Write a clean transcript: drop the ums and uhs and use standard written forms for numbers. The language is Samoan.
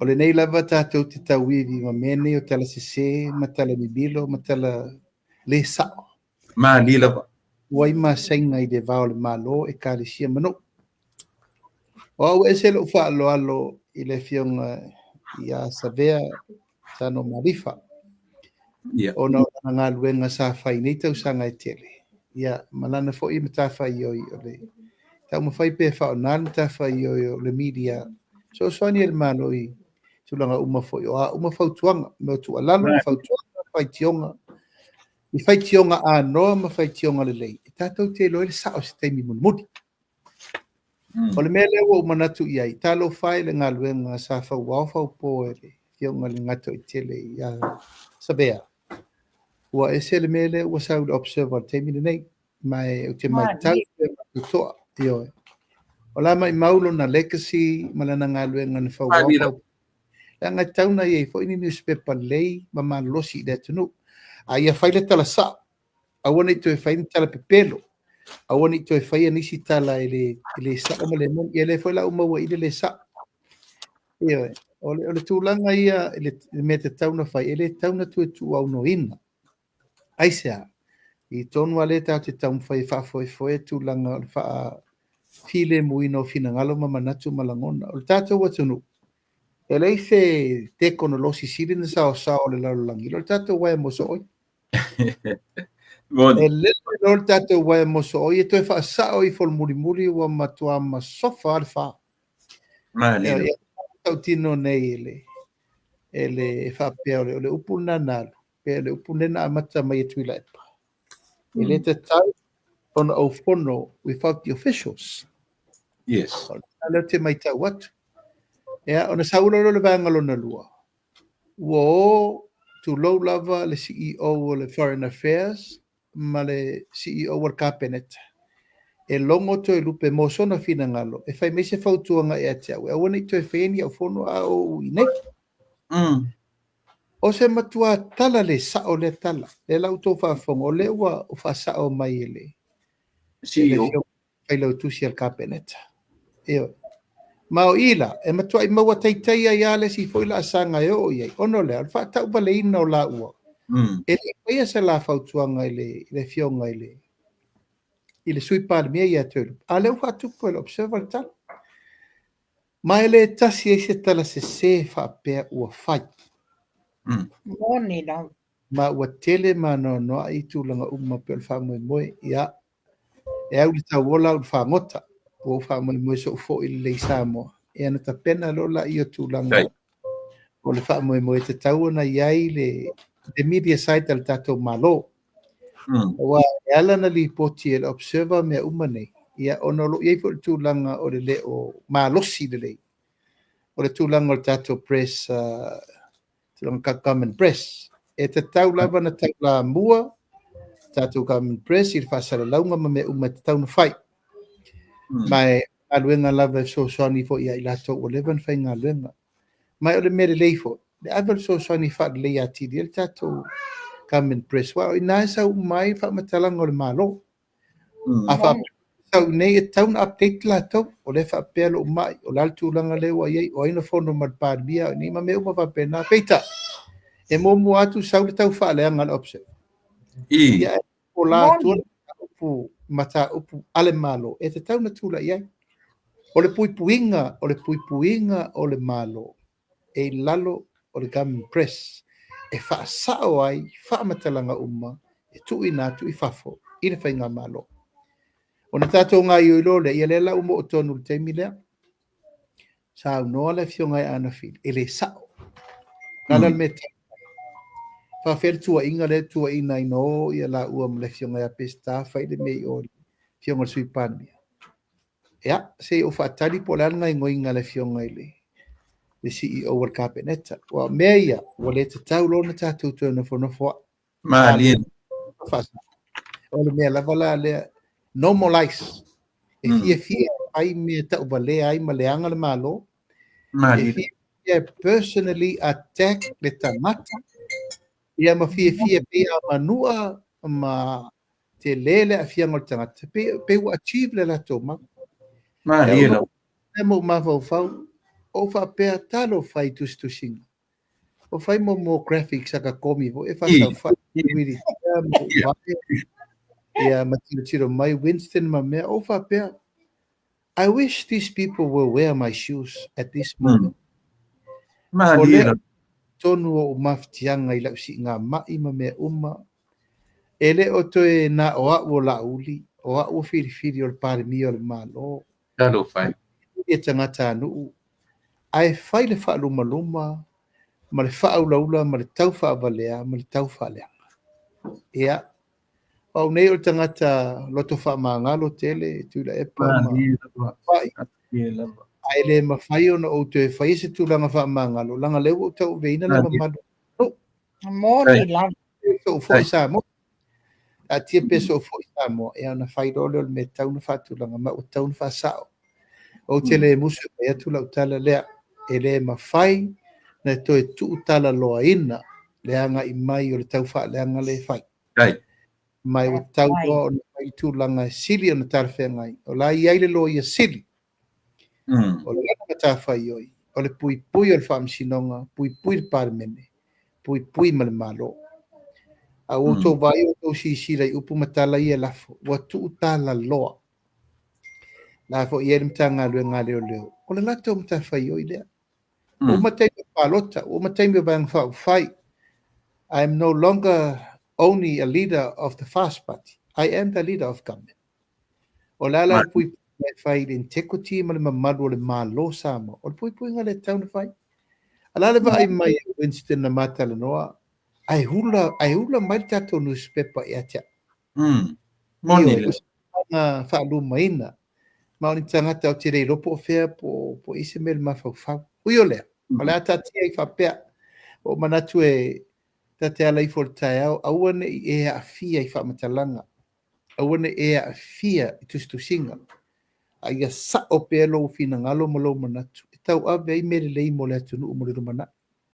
O lenei lava tatou te tauivi ma mea nei o tala sese ma tala mimilo ma tala le sao. Malie lava. Ua i masaiga i le va o le Malo, Ekalesia ma nuu. O au e ese lou faaaloalo i le Afioga ia Savea Sano Malifa. Ona o lana galuega sa fai nei tausaga e tele. Ia, ma lana foi matafaioi o le taumafai pea e faaaoga le matafaioi o le media fesoasoani e le Malo i tulaga uma foi o a uma fautuaga, mea o tuualalo, fautuaga, faitioga, i faitioga anoa ma faitioga lelei, e tatou te iloa ai le sao i se taimi mulimuli. O le mea lea ua ou manatu i ai, talofa e i le galuega sa fauao faupo e le Afioga i le Gatoaitele ia Savea. Ua ese le mea lea ua sau i le Observer i le taimi lenei, ma ou te matau pea ma le totoa, ioe. O la maumau lona legacy ma lana galuega na fauao faupo. Leaga e tatau ona i ai foi ni newspaper lelei ma malolosi i le atunuu. A ia fai le tala sao, aua ne i toe fai ni tala pepelo, aua ne i toe faia nisi tala e le sao ma le moni. Ia lea foi la ua maua i le le sao. Ioe, o le tulaga ia i le mea tatau ona fai, e le tatau ona toe tuuaunoaina. Aisea? I tonu lava lea tatou te taumafai e faafoefoe tulaga o le faafilemuina o finagalo ma manatu ma lagona. O le tatou atunuu, e leai se tekonolosi sili ona saosao o le lalolagi i lo le tatou uaea mosooi. E lele loa le tatou uaea mosooi e toe faasao ifo le mulimuli ua matua masofa lava le fa. Malie. Tautino nei e le faapea o le upu lena na alu, pe o le upu lena na amata mai e Tuilaepa. E le tatau ona ou fono without the officials. O le lea te matau atu. Ia, ona sau loa le vaega lona lua. Ua o tulou lava le CEO o le Foreign Affairs ma le CEO o le Kapeneta. E logo Toelupe mo sona finagalo e fai mai se fautuaga ia te au, e aua ne i toe faia ni au fono a o i nei. O se matua tala le sao lea tala. Lea la outou faafofoga, o lea ua faasao mai e le CEO. Failautusi a le Kapeneta. Ioe. Ma o i la, e matuai maua taitai ai lava le isi foi laasaga e oo i ai. Ona o lea, o le faatauvaleina o laua. E le i faia se la fautuaga i le Afioga i le Sui Palemia ia Toelupe. A lea ua faatupu e le Observer le tala. Ma e le tasi ai se tala sese faapea ua fai. Moni lava. Ma ua tele ma noanoai tulaga uma pe o le faamoemoe. Ia, e au le tauola au le fagota. Ua ou faamoemoe sou foi lelei i Samoa. Ia na tapena loa la ia tulaga o le faamoemoe tatau ona i ai le media side a le tatou Malo. Aua e ala na lipoti e le Observer mea uma nei, ia ona o lo o i ai foi le tulaga o le le o malosi lelei. O le tulaga o le tatou press, tulaga government press. E tatau lava na taulamua tatou government press i le faasalalauga ma mea uma e tatau ona fai. Ma e galuega lava e fesoasoani foi ia i latou ua leva ona faigaluega. Ma o le mea lelei foi, le ave o le fesoasoani faalelei atili ai le tatou government press. Aua o i ina e sau uma ai faamatalaga o le Malo. A faapea sau nei e tatau ona update latou, o lea faapea lou mai, o le a le tulaga lea ua i ai, o ai na fono ma le Palemia, o ni ma mea uma faapena. Peitai, e muamua atu sau le tau faaleaga a le Observer. Ia, o la atua le mataupu, mataupu a le Malo, e tatau ona tulai ai. O le puipuiga, o le puipuiga o le Malo e i lalo o le government press e faasao ai faamatalaga uma e tuuina atu i fafo i le faigamalo. Ona tatou gaoioi loa lea, ia lea la ua oo tonu i le taimi lea, saunoa le Afioga ia Anna Fili, e le sao. O le a le mea e faafefea le tuuaiga lea e tuuaiina ai na o ia laua ma le Afioga ia Peseta fai le mea i o i le Afioga i le Sui Palemia. Ia, se i ou faatali po o le a le gaoioiga a le Afioga i le CEO o le Kapeneta. Aua o mea ia, ua le tatau loa ona tatou toe nofonofo ai. Malie. O le mea lava la lea, normalize. E fiafia fai mea tauvalea ai ma leaga le Malo. E Malie. fiafia personally attack le tagata. Ia ma fiafia pei a manua ma tele le aafiaga o le tagata. Pe ua achieve le latou mau. Malie lava. E mo mafaufau. Ou faapea, talofa e i tusitusiga. Ua fai mo mo graphics a ka komi foi e faasaofai Willy Tea ma Uvae ia ma tilotilo mai Winston ma mea. Ou faapea, I wish these people will wear my shoes at this moment. O lea tonu o ou mafatiaga i lau siigamai ma mea uma, e le o toe na o au o Laauli, o au o filifili o le Palemia o le Malo. Talofa e. E tagatanuu, ae fai le faalumaluma ma le faaulaula ma le tau faavalea ma le tau faaleaga. Ia, o au nei o le tagata loto faamagalo tele, Tuilaepa ma Fai. Ae le mafai ona ou toe faia se tulaga faamagalo, leaga o lea ua ou tauaveina le mamalu. Moni lava. Sou foi Samoa. Taatia pea sou foi Samoa, ia ona fai loa lea o le mea e tatau ona faatulaga ma ua tatau ona faasao. Ou te le musu e fai atu lau tala lea, e le mafai na toe tuutalaloaina le agai mai o le taufaaleaga lea e fai. Ma ua tatau loa ona fai tulaga e sili ona talafeagai. O la e i ai le Loia Sili, o lana matafaioi, o le puipui o le Faamasinoga, puipui le Palemene, puipui ma le Malo. A ua outou vaai, outou silasila i upu ma tala ia e lafo, ua tuutalaloa. La foi i ai le Matagaluega a Leoleo, o le latou matafaioi lea. Ua uma taimi o palota, ua uma taimi o Vaega Faaupufai. I am no longer only a leader of the FAST Party. I am the leader of government. O le a la le puipuiga e fai i le integrity ma le mamalu o le Malo Samoa? O le puipuiga lea e tatau ona fai. A la le vaai mai a Winston na ma talanoa, ae hula, ae hula mai le tatou newspaper ia te au. Moni le. Na faalumaina. Ma o ni tagata ou te le iloa po o fea po o i se mea i le mafaufau. Ui o lea, o le a taatia ai faapea. Ua ou manatu e ta te ala ifo i le taeao, aua ne i e aafia i faamatalaga, aua ne i e aafia i tusitusiga, a ia sao pea lou finagalo ma lou manatu e tauave ai mea lelei mo le atunuu mo le lumanai.